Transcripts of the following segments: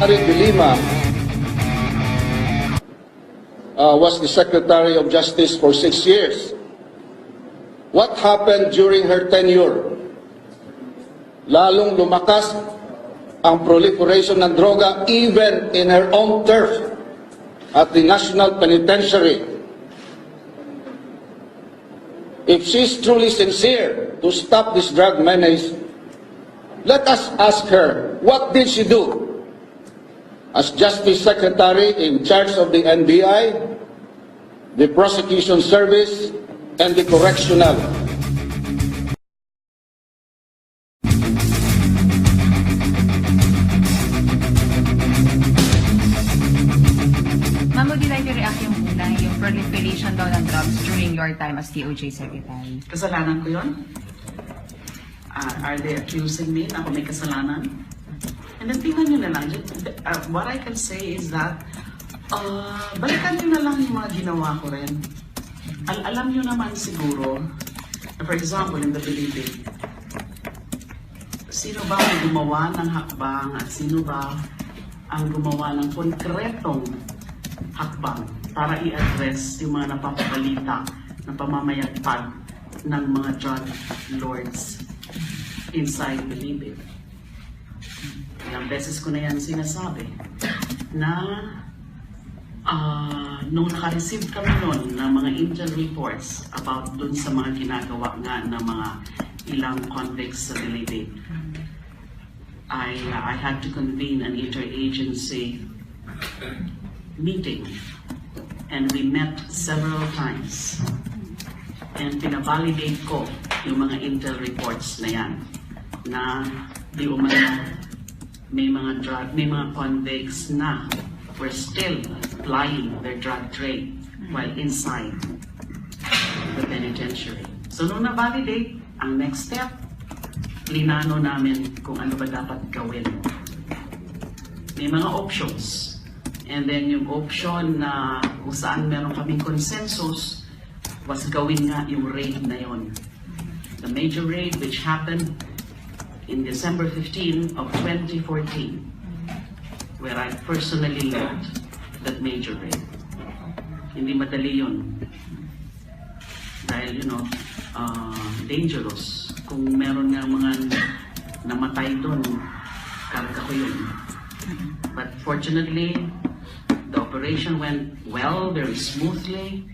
Lima was the Secretary of Justice for 6 years. What happened during her tenure? Lalong lumakas ang proliferation ng droga even in her own turf at the National Penitentiary. If she's truly sincere to stop this drug menace, let us ask her, what did she do? As Justice Secretary in charge of the NBI, the Prosecution Service, and the Correctional. Ma'am, would you like to react yung una, yung proliferation daw ng drugs during your time as DOJ Secretary? Kasalanan ko yun? Are they accusing me na ako may kasalanan? And then tingnan nyo na lang, what I can say is that, balikan nyo na lang yung mga ginawa ko rin. Alam nyo naman siguro, for example, in the Philippines, sino ba ang gumawa ng hakbang at sino ba ang gumawa ng konkretong hakbang para i-address yung mga napapabalita ng pamamayagpag ng mga drug lords inside the Philippines. Ilang beses ko na yan sinasabi na nung naka-receive kami noon ng mga intel reports about dun sa mga ginagawa nga ng mga ilang convicts sa Philippines, I had to convene an interagency meeting and we met several times and pinavalidate ko yung mga intel reports na yan na di umano may mga convicts na were still plying their drug trade while inside the penitentiary. So nung na-validate, ang next step, linano namin kung ano ba dapat gawin. May mga options. And then yung option na kung saan meron kaming consensus was gawin nga yung raid na yon. The major raid which happened in December 15 of 2014, where I personally led that major raid. Hindi madali yun. Dahil, dangerous. Kung meron nga mga namatay doon, karga ko yun. But fortunately, the operation went well, very smoothly.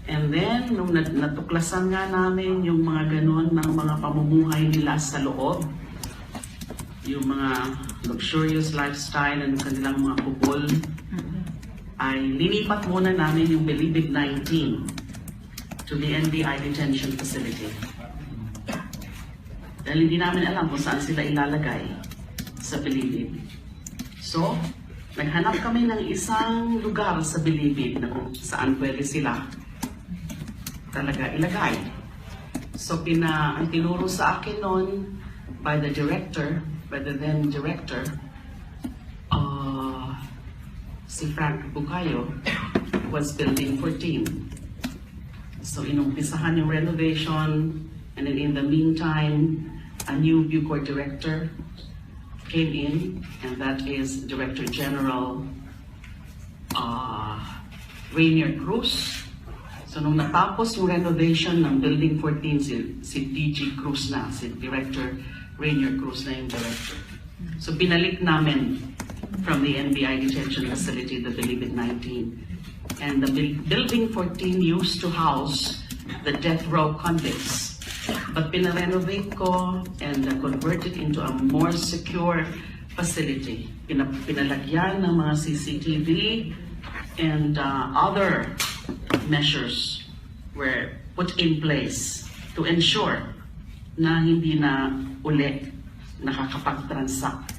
And then, nung natuklasan nga namin yung mga ganon ng mga pamumuhay nila sa loob, yung mga luxurious lifestyle and kanilang mga kubol, ay linipat muna namin yung Bilibid 19 to the NBI detention facility. Dahil hindi namin alam kung saan sila ilalagay sa Bilibid. So, naghanap kami ng isang lugar sa Bilibid na kung saan pwede sila talaga ilagay. So ang tinuro sa akin noon by the then director, si Frank Bucayo, was building 14. So inumpisahan yung renovation, and then in the meantime, a new Bucor director came in, and that is Director General Rainier Cruz. So nung natapos yung renovation ng Building 14, si DG Cruz na, si Director Rainier Cruz na yung director. So binalik namin from the NBI detention facility, the Bilibid 19. And the Building 14 used to house the death row convicts. But pinarenovate ko and converted into a more secure facility. Pinalagyan ng mga CCTV and other measures were put in place to ensure na hindi na uli nakakapag-transact.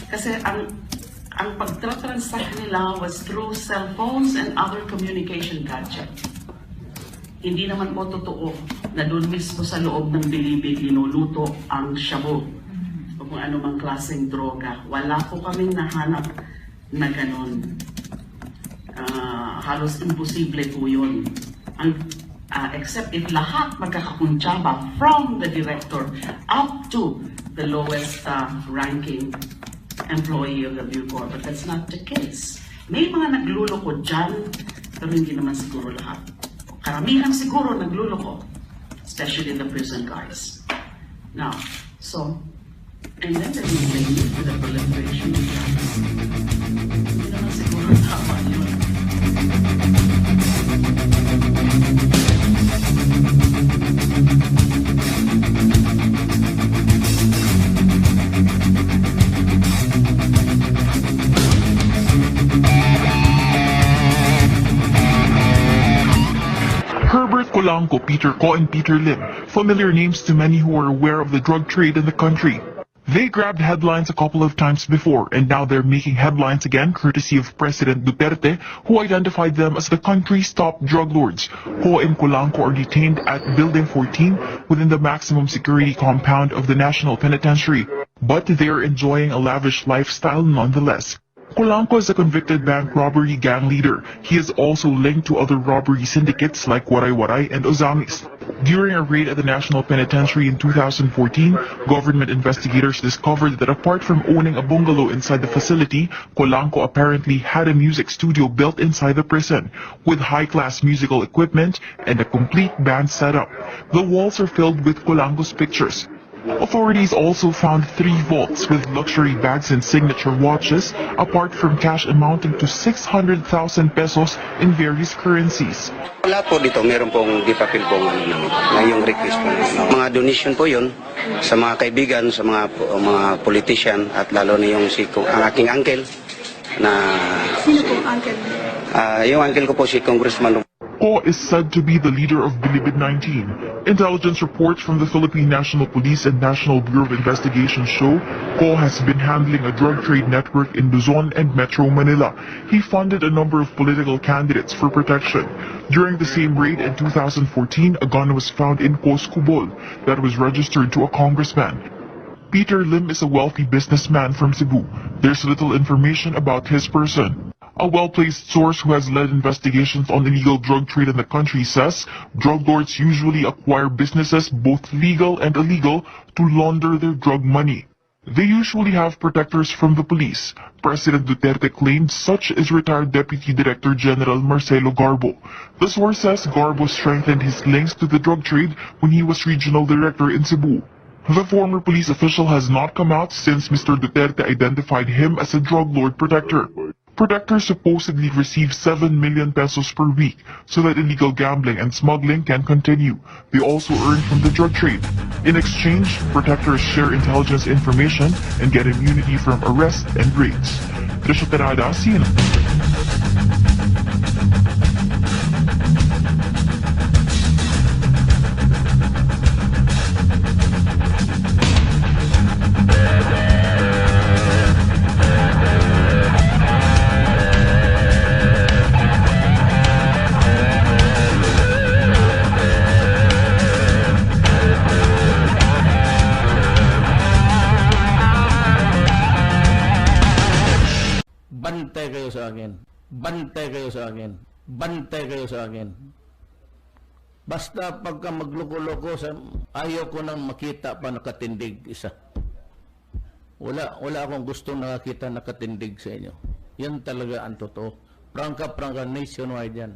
Kasi ang pag-transact nila was through cell phones and other communication gadgets. Hindi naman po totoo na doon mismo sa loob ng Bilibid linuluto ang shabu o kung anumang klaseng droga. Wala po kaming nahanap na ganun. Halos imposible po yun. Except if lahat magkakakuntsaba from the director up to the lowest ranking employee of the Bucor, but that's not the case. May mga nagluloko dyan, pero hindi naman siguro lahat. Karamihan siguro nagluloko, especially the prison guards. Now, so, and then they blame you for the proliferation of drugs. Hindi naman siguro tama yun. Herbert Colanco, Peter Co, and Peter Lim, familiar names to many who are aware of the drug trade in the country. They grabbed headlines a couple of times before, and now they're making headlines again courtesy of President Duterte, who identified them as the country's top drug lords. Co and Colanco are detained at Building 14 within the maximum security compound of the National Penitentiary, but they are enjoying a lavish lifestyle nonetheless. Colanco is a convicted bank robbery gang leader. He is also linked to other robbery syndicates like Waray and Ozamis. During a raid at the National Penitentiary in 2014, government investigators discovered that apart from owning a bungalow inside the facility, Colanco apparently had a music studio built inside the prison, with high-class musical equipment and a complete band setup. The walls are filled with Colanco's pictures. Authorities also found 3 vaults with luxury bags and signature watches, apart from cash amounting to 600,000 pesos in various currencies. Lahat po dito, meron pong dipapil pong na yung request po. Mga donation po yun sa mga kaibigan, sa mga politician, at lalo na yung ang aking uncle na... Sino pong uncle? Yung uncle ko po si Congressman. Co is said to be the leader of Bilibid-19. Intelligence reports from the Philippine National Police and National Bureau of Investigation show Co has been handling a drug trade network in Luzon and Metro Manila. He funded a number of political candidates for protection. During the same raid in 2014, a gun was found in Co's Cubol that was registered to a congressman. Peter Lim is a wealthy businessman from Cebu. There's little information about his person. A well-placed source who has led investigations on illegal drug trade in the country says drug lords usually acquire businesses, both legal and illegal, to launder their drug money. They usually have protectors from the police. President Duterte claimed such is retired Deputy Director General Marcelo Garbo. The source says Garbo strengthened his links to the drug trade when he was regional director in Cebu. The former police official has not come out since Mr. Duterte identified him as a drug lord protector. Protectors supposedly receive 7 million pesos per week so that illegal gambling and smuggling can continue. They also earn from the drug trade. In exchange, protectors share intelligence information and get immunity from arrest and raids. Trisha Terada, CNN. Bantay kayo sa akin. Bantay kayo sa akin. Bantay kayo sa akin. Basta pagka magloko-loko, ayaw ko nang makita pa nakatindig isa. Wala akong gustong nakakita nakatindig sa inyo. Yan talaga ang totoo. Prangka nationwide yan.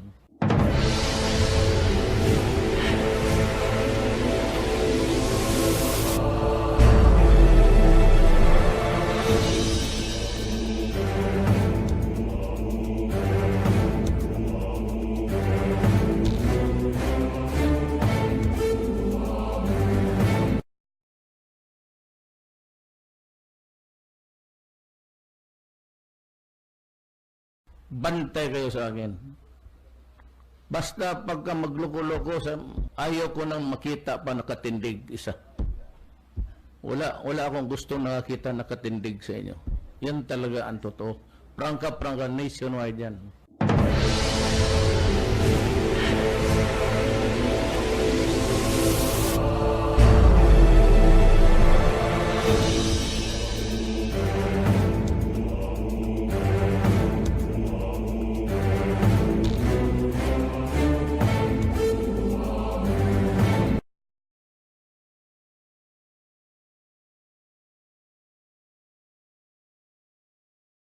Bantay kayo sa akin. Basta pagka magloko-loko, ayaw ko nang makita pa nakatindig isa. Wala akong gustong nakakita nakatindig sa inyo. Yan talaga ang totoo. Prangka nationwide yan.